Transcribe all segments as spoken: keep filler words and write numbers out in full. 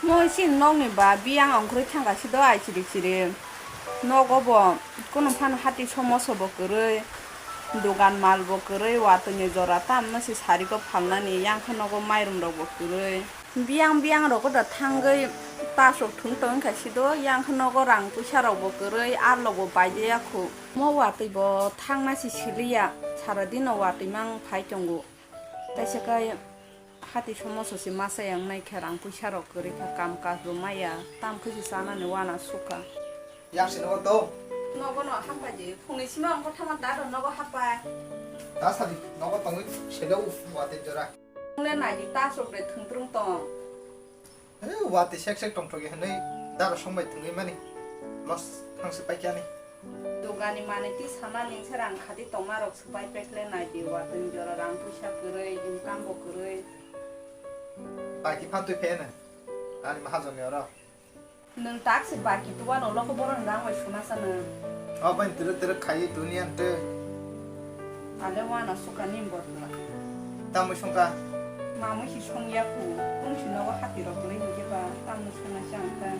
Mo isin nokni ba biyang ongkhorwi thangkha sido ai chiri chiri. Nogo bo kunu phano hati somoso bo kwrwi, dogan mal bo kwrwi, watwi ni jora tamno se sari ko phalnani, yang khe nogo mairum rok bo kwrwi. Biyang biyang rok da thangwi tasrok thung tong kha sido, yang khe nogo rang puisa rok bo kwrwi, ar rok bo bai de ya khu. Mo watwi bo thangna si siliya, sara dino watwi mang phai tongo. Kaisa kai hati somoso se masa yang nai khe rang puisa rok kwrwi kha, kam kaj bo maya, tam khe se chanani wana sukha. Yang se nogo to? Nogo no hapai di. Phungni sima ang kotha ma dado nogo hapai. Ta sadi nogo tongwi selo u watwi jora. Ngle nai di tasrok de thung trung tong. He, watwi sek sek tongthokya hwnwi daro songbai thwngwi mani. Los thangsi paikya ni. Dogani manwi twi sana ning se rang khati tongma rok swbai pekle nai di, watwi jora rang puisa kwrwi, income bo kwrwi. Baki phan twi pheno. Ani mahajon ni oro. Nwng tak se baki tuwa no loko boron rang bai suna sa nwng. O bai twrwk twrwk khaiwi tuni ang twi. Ale wana suka ni botla. Tamwi songkha? Mamwi si songya khu. Kung si nogo hati rok le hinkhe ba tamwi songna si ang kha.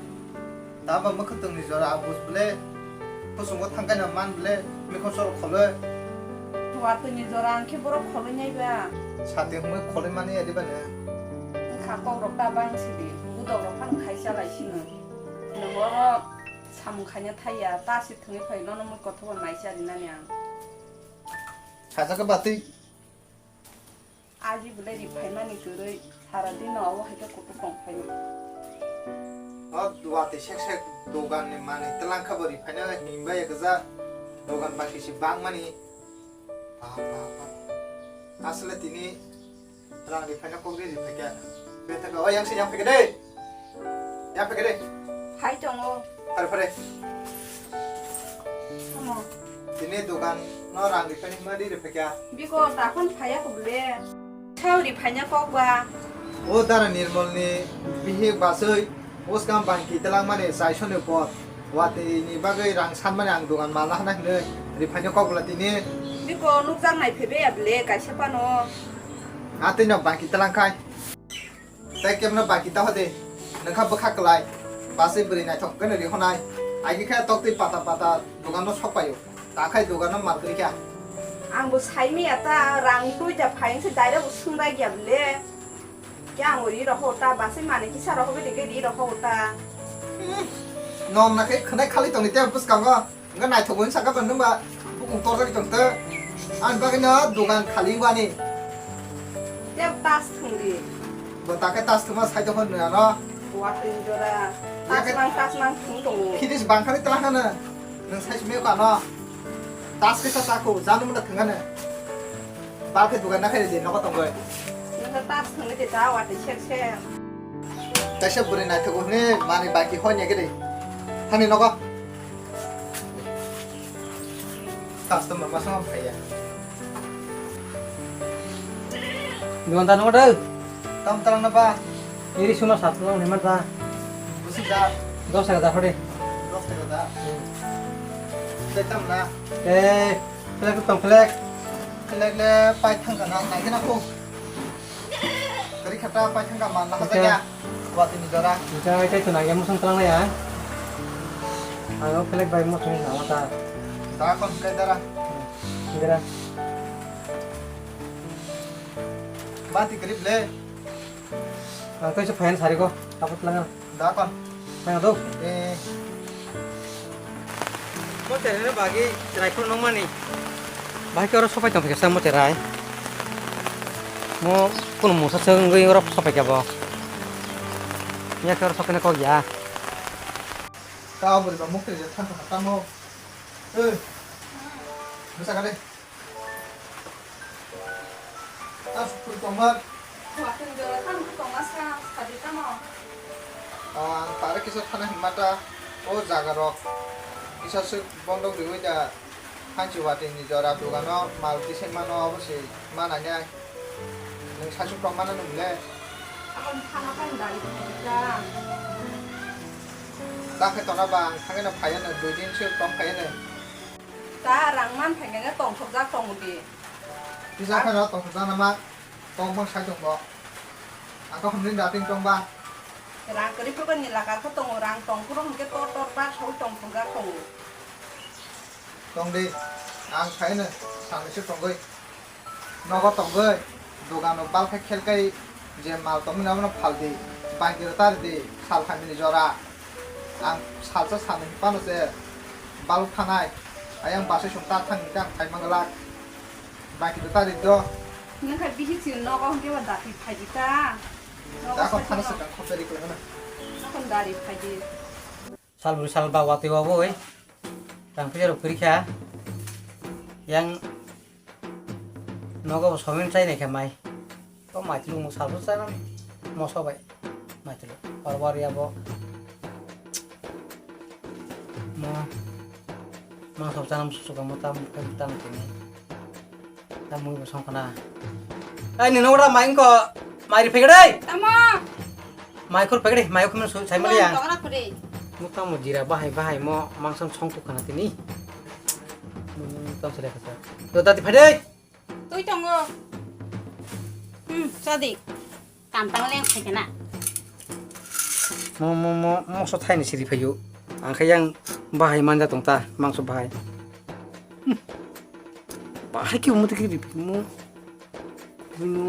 Tamo mwkhwtwng ni jora abus bole. Kusungo thangkai na man bole. Mikho soro kholo. Watwi ni jora ang khe borok kholo nyai ba. Sati hwnwi kholo mani ya diba ne? Wngkha kok rok ta bang si di. Budok rok phano khai cha lai sino. Nwng oro samung khaina thai ya. Ta si thwngwi phai nono mui kothobo nai cha rinani ang. Sajak khe batwi. Aji belai ri phaimani kwrwi sara dino abo hai khe kutuk tong phaio. O watwi sek sek dogan ni manwi twlang kha bo ri phaina himba ya kwchak dogan baki se bangmani. Bap, bap, bap. Asle tini rang ri phaina kok ri ri phaikha. Bethaka o yang se yang phaikha de. Ya phaikha de. Phai tongo. Phare, phare. Tamo. Tini dogan no rang ri phani ma ri ri phakya. Biko takon phaya ko bole. Sao ri phanya kok ba. O dara Nirmol ni bihik basoi. Uskam bangki telang mani saisoni pot. Watwi ni bagwi rang san mani ang dogan malna hana hinwi ri phanya kok bla tini. Biko nukjak nai phebe ya bole kaisa pano. Atwi no bangki telang khai. Tei kebno baki ta hode, nokha bwkha kwlai, basui bwrwi naithok khe no rihonai, agi khe toktwi pata pata dogano sokpaio, takhai dogano mal kwrwi kha. Ang bo saimaya ta, rang twi ta phai se direct bo swngjak ya bole. Khe ang bo ri rohor ta, basui manwi kisa rohor gede gede ri rohor ta. Hmm, nom na khe khwnai khali tongni tei bwskango. Hwnkhe naithok bai sakha ba nwng ba bukung torjagwi tong tei. Ani bagwino dogan khali wani. Tei tas thwngdi. Bo takhe tas thwngma sai dophano nwnwi ano. Watwi jora. Yakhe tas mang, tas mang thwng tongo. Khitis bangkhani twlang hano. Nwng sai simi kano. Tas khe sa chakho, janu muna thwng hano. Bal khe dugan na khaide nogo tongoi. Nokha tas thangwi de ta watwi sek sek. Kaisa bwrwi naithok hwnwi manwi baki hoi nai khe de. Thani nogo. Customer masa ma phaiya. Dugan ta nogo de. Tam tarang na ba. Iri suma sat long hema ta. Busi da. Dos taka da hore. Dos taka da. Hmm. Sai tam na. Eh. Khlek tong khlek. Khlek le pai thang kana nai gana ko. Kari khata pai thang ka man na haja ya. Watwi ni jora. Jai tai to nai musung tlang ya. Ano khlek bai musung na mata. Da kon khlek dara. Dara. Bati grip le. Ang to se phayan sari ko. Tapot lang. Da kon. Tang do. Eh. Mo cherai no bagi cherai khoro nong mani. Bahai ke oro sopai tong phikha mo cherai. Mo kono musa se wngwi oro sopai kha bo. Ya ke oro sopai na kok ya. Ka bwrwi ba mukti je than tong tamo. Eh. Bwsa ka de. Aswk tongma. Watwi jora tamo tongma sa, sadi tamo. Ah, ang tare kisa thana hinma ta, o jaga rok kisa swk bondok riwi da, hanchi watwi ni jora dogano mal tisai mano, obo se ma nainai. Nwng saichung tong mano nwng le? Ako thana kang dai tong ka. Ta khe tona ba, ang thangwi no phaiya no, dui din swk tong phaiya no. Ta rang man phaikhe tongthokjak tongo di. Kisa phano tongthokjak nama, tong bang sai tong bo. Ako hwnwi dating tong ba. Rang kwrwi phuru ni laka khe tongo, rang tong phuru hwnkhe tor tor bak saui tong phuru gak tongo. Tong di, ang phaino sanwi se tongwi. Nogo tongwi, dogano bal khe khelkai je mal tongmani abono phal di, bangkiro tari di, sal phaimani jora. Ang salsa sanwi phano se bal phanai, ayang basai song ta thang hwnkhe ang phaima glak. Bangkiro tari do. Nokha bihik si nogo hwnkhe ba dati phaidi ta. Nogo Da kon sai thana phano. Se kang khoperi ko na. Nokon dari phaidi. Sal bwrwi sal ba watwi wabwi tang puja rok phirikha. Yang nogo bo somin chai naikha mai. To mai tulu mo sal bwrwi chai nang moso bai. Mai tulu. Or war ya bo. Mo mangso chanam suka mo tam tam tini. Tamwi bo song khna. Ai, nino ora mai ko mai ri phegre. Tamo. Mai khur phegre, mai khum su sai mali ya. Tong na khuri. Mu tamo jira bahai bahai mo mangsan song tu khna tini. Mu tam sele khasa. Do dati phade. Tui tongo. Hmm, sadi. Kam tang leng phai kana. Mo mo mo mangso thaini siri phaio. Ang khe yang bahai manja tong ta mangso bahai. Hmm. Bahai ki umut ki rip mo. Mo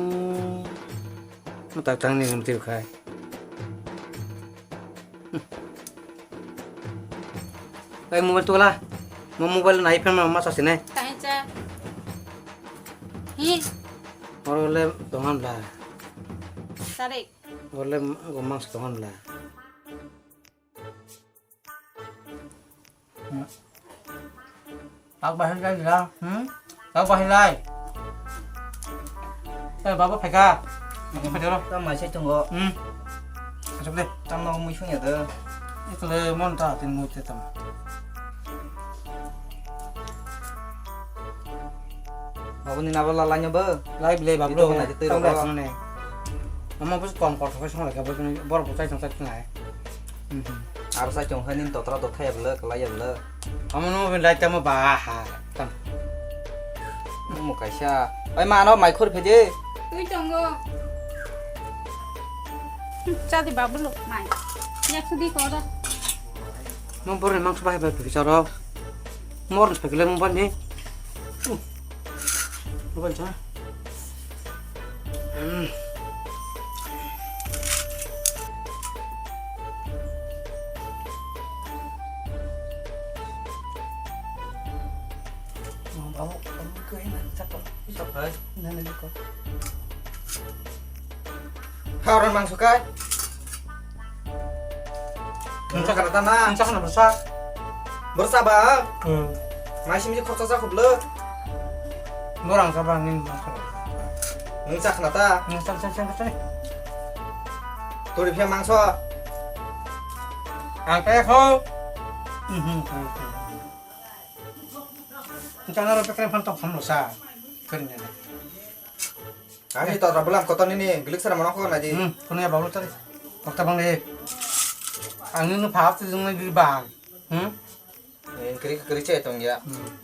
mo ta tang ni umut kai. Hmm. Ai mobile tu la. Mo mobile nai phan ma masa sine. Kain cha. Hi. Oro le tongan bla. Tarik. Oro le go mangso tongan bla. Tak bahai lai ya. Hmm? Tak bahai lai. Eh, baba phaika. Ini phaika ro. Tam mai sai tongo. Hmm. Asok de. Tam no mui sung ya de. Ikle mon ta tin mui te tam. Babu ni nabo lalai nyo bo. Lai bile babu. Ito na jete tam ro. Lai sung ne. Mama bus kom kor thok sung lai ka bus ni bor bus sai sung sai nai. Mhm. Aro sai chong kha nin totra to thaya bele, kalai ya bele. Amo no ben lai tamo ba ha. Tam. Mo kaisa. Ai ma no mai khor pheje. Tui tongo. Chadi babu lo mai. Yak sudi ko da. Mo bor ni mangso bai bai phi charo. Mor ni phaikle mo bani. Mobile cha. Hmm. Oh, babu, babu, kau ini cakap. Cakap. Nana juga. Haron mangso kai. Nungsa kana tana. Nungsa kana bersa. Bersa ba. Hmm. Mai simi khorsa sa khoblo. Borang sa ba ning mangso. Nungsa kana ta. Nungsa sa sa sa. Tori phia mangso. Ang kaya kho. Mhm. Nungsa na ro pekre phan tok phan lo sa. Kering ya. Ani to rabla kotor nini gilik sara mono ko na di. Hmm, kuno ya babu tadi. Kok tabang deh. Ang nini phap tu jung nai di bang. Hmm? Eh, kiri kiri che tong ya. Hmm.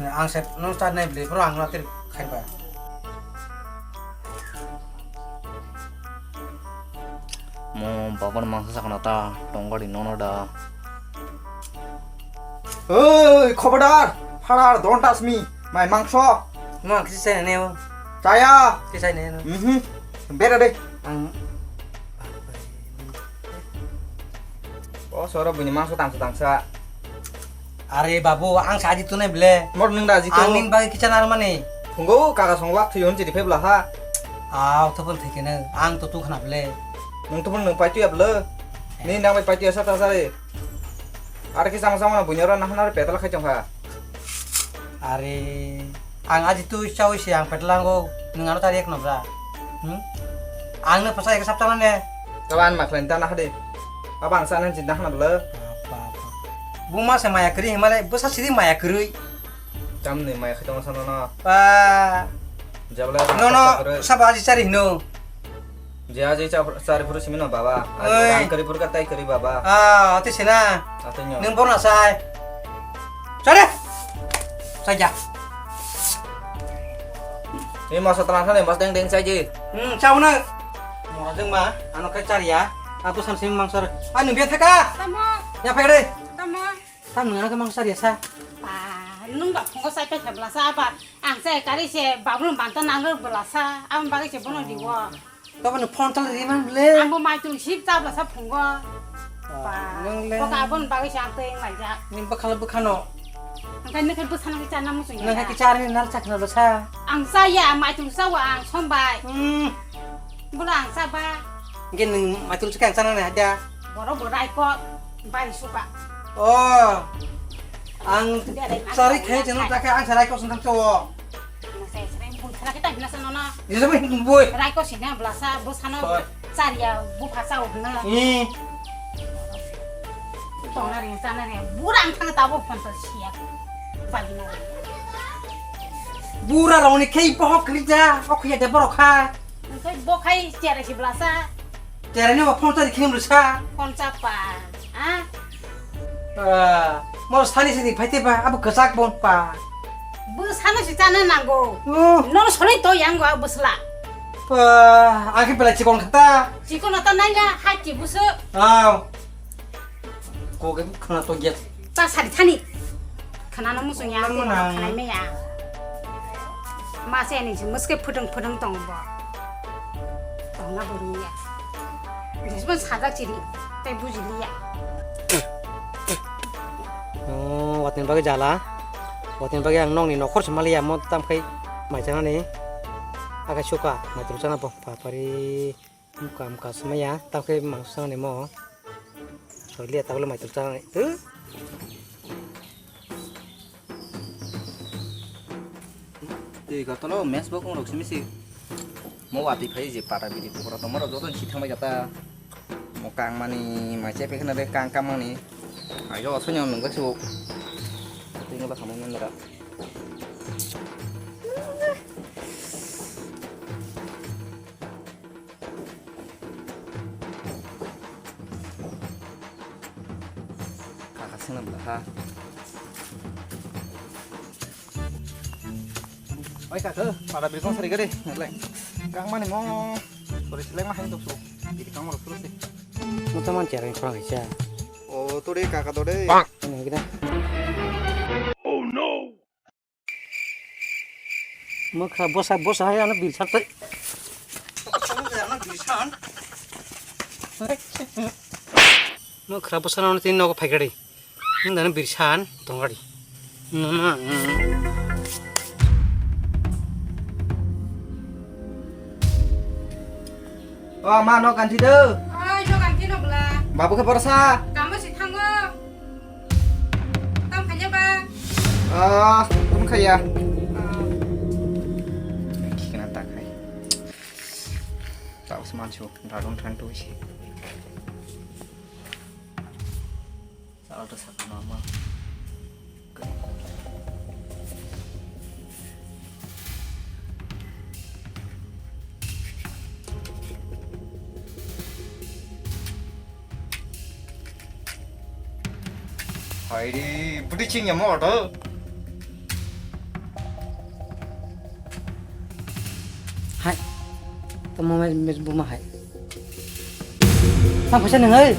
Ang sep no start nai beli pro ang natir khai ba. Mo babar mangsa sakna ta tongori nono da. Oi, khobardar, phadar, don't touch me, my mangso. Mo ang kisi sai ne o. Chaya. Kisi sai ne o. Mhm. Bera de. Ang. O soro bini mangso tangsa tangsa. Are babu, ang sa aji tunai ble. Mor nung da aji to. Ang ning bagi kicha nar mani. Phungo kaka song wak thwi hon chiri phebla ha. Aw, to pun thikene. Ang to tu khna ble. Nung to pun nung pai tu ya ble. Ni nang bai pai tu ya sa ta sa re. Are ki sama sama na bunyara na hana re petala khai chong ha. Are. Ang aji twi chawi se ang petlango, nwng ano tari ekno bra. Hmm? Ang no pasa ek sapta ne. Kaban ma khlai ta na hade. Kaban sa nan chin na hana bla. Apa, apa. Buma se maya kri himale, bwsa sidi maya kri. Tam ni maya khitong sa no na. Pa. Jabla. No, no, saba aji chari hino. Je aji cha-, chari phuru simi no baba. Oi. Aji rang kari phuru ka tai kari baba. Ah, ati sina. Ati nyo. Nung borna sai. Chare. Sai ja. Ni masa tana thani mas deng deng sai ji. Hmm, chau na. Jeng ma, ano khe chariya. Aku san sim mangsar. Ah, nung biya thaka. Tamo. Ya phai re. Tamo. Tam nung ano khe mangsar ya sa. Ah, nung ba phungo sai pe khabla sa ba. Ang se kari se babul banta nang ro bla sa. Am ba se bono diwo. Tabo ni phone tal ri man ble. Ang bo mai tung sip ta bla sa phungo. Ah, nung le. Boka abon ba se ang teng lai ja. Ni bakhala bukhano. Ang kai ne khe bwsano khe chana muchung ya. Nang khe char ni nal chakna bwsa. Ang chaya, maitung chawa ang sombai. Hmm. Bula ang chaba. Hingke nwng maitung chukhe ang chana nai haida. Borok bo raikok, bari suka. Oh. Ang chari khai chano takhe ang sarai kok santang chawo. Nasa esreng bui thara kita hina sa nono. Jesa bui bui. Raikok sina blasa bwsano. Hoi. Chariya bupha chao hwna. Hmm. Tongna ring chana ring. Bura ang thang tabo phone to siya. Bagina. Bura roni khei pohok krija. Okhiya de borok kha. Ang khai bo khai chera si blasa. Chera ni phone to khim rusa. Phone chapa. Ah. Ah, mo sani sini phaite ba, abo kwchak bon pa. Bwsano si chana nango. Oh. Nono soni to yango a bwsla. Ah, ang khe belai chikon khata. Chikon ta nai ya, hai chi bwswk. Ah. Ko ge khana to get. Ta sari thani. Khana no musung ya, Nang ko nang. Khana me ya. Ma se ni si muske phudung phudung tong bo. Tong na bo ni ya. Jisbon sajak chiri, tai bujiliya. Oh, watini bagwi jala. Watini bagwi ang nokni nokhor se maliya, mo tam khai mai chanani. Aga suka, mai tum chana bo, papari. Muka muka sumaya, tam khai mang chanani mo. Soiliya tabole mai tum chanani. Huh? Twi kotolo mes bo kong rok simi si. Mo watwi phai je para bidi pukura tongma rok joto ni si thangbai kata. Mo kang mani mai chepe khna de kang kang mani. Ai jo sonya nung gak si bo. Twi no ba khamai nang dara. Kaka sengna bwla ha. Oi kaka, pada biri kong sari gade, nalai. Kang mani mo, sori silai ma hain dok so. Biri kang mo suru si. Mo taman chera ni khorang haisa. O, to de kaka to de. Ini kita. Mwkhra bwsa bwsa hai ano birsa tei. Mwkhra bwsa no tini nogo phaikari. Nang dano birsa tongkari. O ma no kanti do. Oi no kanti no bla. Babu khe borsa. Kamo si thango. Tam khanya ba? Ah, tam khaya. Khikna ta khai. Tao se mansu, dadon than tu si. Sal ta sak mama. Hai ri, budi ching ya mo to. Hai. Tamo mai mes buma hai. Tang phaisa nang ai.